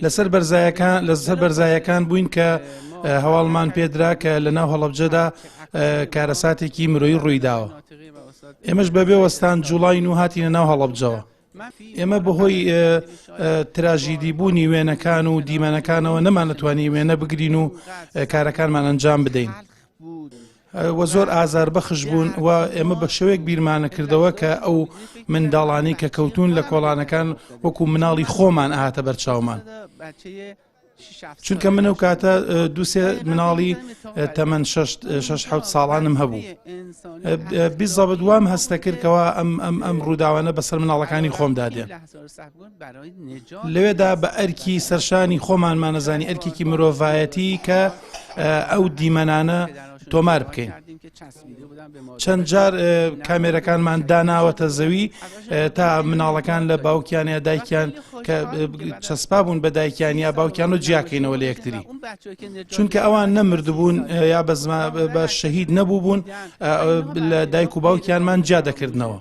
لەسەر بەرزایەکان لەسەر بەرزایەکان بووین کە هەواڵمان پێدرا کە لە ناو هەڵەبجەدا کارەساتێکی مرۆیی ڕوویداوە. ئێمەش بەبێ وەستان جوڵاین و هاتینە ناو هەڵەبجەوە. ئێمە بەهۆی تراژیدی بوونی وێنەکان و دیمەنەکانەوە نەمانەتوانی وێنە بگرین و کارەکانمان ئەنجام بدەین. و زۆر ئازار بەخش بوون و ئێمە بە شێوەیەک بیرمانە کردەوە کە ئەو منداڵانی کە کەوتون لە کۆڵانەکان وەکو مناڵی خۆمان ئاهاتە بەرچاومان. چونکە من ئەو کاتە دووسێ مناڵی تەمەەن شش حوت ساڵانم هەبوو بیزەبت وام هەستە کردکەوە ئەم ئەم ئەم ڕووداوانە بەسەر مناڵەکانی خۆمدا دێن لەوێدا بە ئەرکی سەرشانی خۆمانمانەزانی ئەرکێکی مرۆڤایەتی کە ئەو دیمەنانە تۆمار بکەین چەند جار کامێرەکانمان داناوەتە زەوی تا مناڵەکان لە باوکیان یا دایکیان کە چەسپا بوون بە دایکیان یا باوکیان و جیاکەینەوە لە یەکتری چونکە ئەوان نەمردبوون یا بەزما بە شەهید نەبوو بوون لە دایک و باوکیانمان جیا دەکردنەوە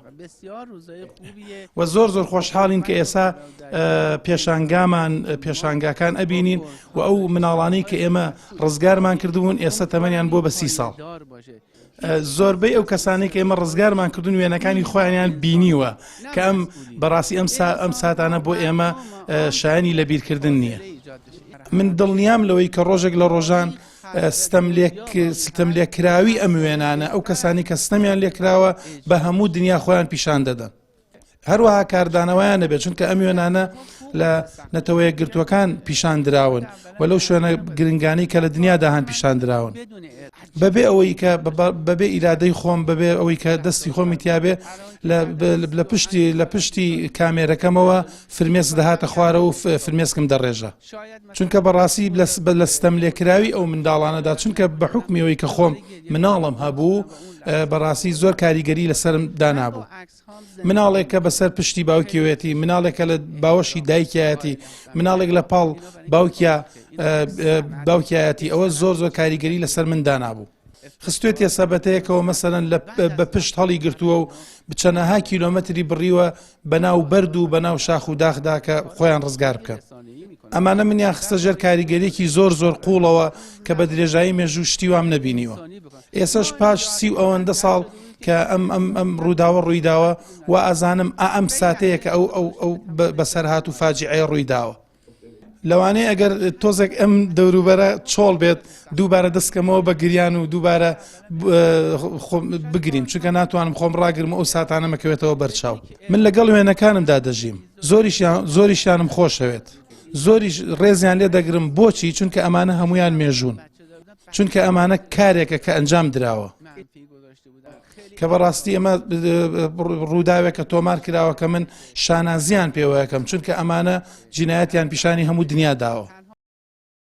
و زۆر زۆر خۆشحاڵین کە ئێسا پێشانگامان پێشانگاکان ئەبینین و ئەو مناڵانەی کە ئێمە ڕزگارمان کردبوون ئێستا تەمەنیان بووە بە سی ساڵ. زۆربەی ئەو کەسانەی کە ئێمە ڕزگارمان کردوون وێنەکانی خۆیانیان بینیوە کە ئەم بەڕاستی ئەم ئەم ساتانە بۆ ئێمە شایانی لەبیرکردن نییە. من دڵنیام لەوەی کە ڕۆژێک لە ڕۆژان ستەم ستەم لێکراوی ئەم وێنانە ئەو کەسانی کە ستەمیان لێکراوە بە هەموو دنیا خۆیان پیشان دەدەن. هەروەها کاردانەوەیان نەبێت چونکە ئەم وێنانە لە نەتەوە یەکگرتووەکان پیشان دراون و لەو شوێنە گرنگانی کە لە دنیادا هەن پیشان دراون بەبێ ئەوەی کە بەبێ ئیرادەی خۆم بەبێ ئەوەی کە دەستی خۆمی تیاابێ لە پشتی لە پشتی کامێرەکەمەوە فرمێس دەهاتە خوارە و فرمێسکم دەڕێژە چونکە بەڕاستی لە ستەم لێکراوی ئەو منداڵانەدا چونکە بە حکمیەوەی کە خۆم مناڵم هەبوو بەڕاستی زۆر کاریگەری لەسرم دانابوو. مناڵێک کە بەسەر پشتی باوکیەوەتی مناڵێک کە لە باوەشی دایکایەتی مناڵێک لە پاڵ باوکیا باوکایەتی ئەوە زۆر زۆر کاریگەری لەسەر من دانابوو خستێتە سەبەتەیەکەوە مەسەرەن لە بە پشت هەڵی گرتووە و بچەنەها کیلۆمەتری بڕیوە بەناو بەرد و بەناو شاخ و داخدا کە خۆیان ڕزگار بکەن ئەمانە منیان خستە ژێر کاریگەریەکی زۆر زۆر قوڵەوە کە بە درێژایی مێژوو شتی وام نەبینیوە ئێسش پاش سی و ئەوەندە ساڵ کە ئەم ئەم ئەم ڕووداوە ڕوویداوە و ئازانم ئا ئەم ساتەیە کە ئەو ئەو ئەو بەسەرهات و فاجیعەیە ڕوویداوە لەوانەیە ئەگەر تۆزێک ئەم دەوروبەرە چۆڵ بێت دووبارە دەستکەمەوە بە گریان و دووبارە بگریم چونکە ناتوانم خۆم ڕاگرم ئەو ساتانە مەکەوێتەوە بەرچاو من لەگەڵ وێنەکانمدا دەژیم زۆریشیان زۆریشیانم خۆشەوێت زۆریش ڕێزیان لێ دەگرم بۆچی چونکە ئەمانە هەمویان مێژوون چونکە ئەمانە کارێکە کە ئەنجام دراوە کە بەڕاستی ئەمە ڕووداوێک کە تۆمار کراوە کە من شانازیان پێوەکەم چونکە ئەمانە جینایەتیان پیشانی هەموو دنیا داوە.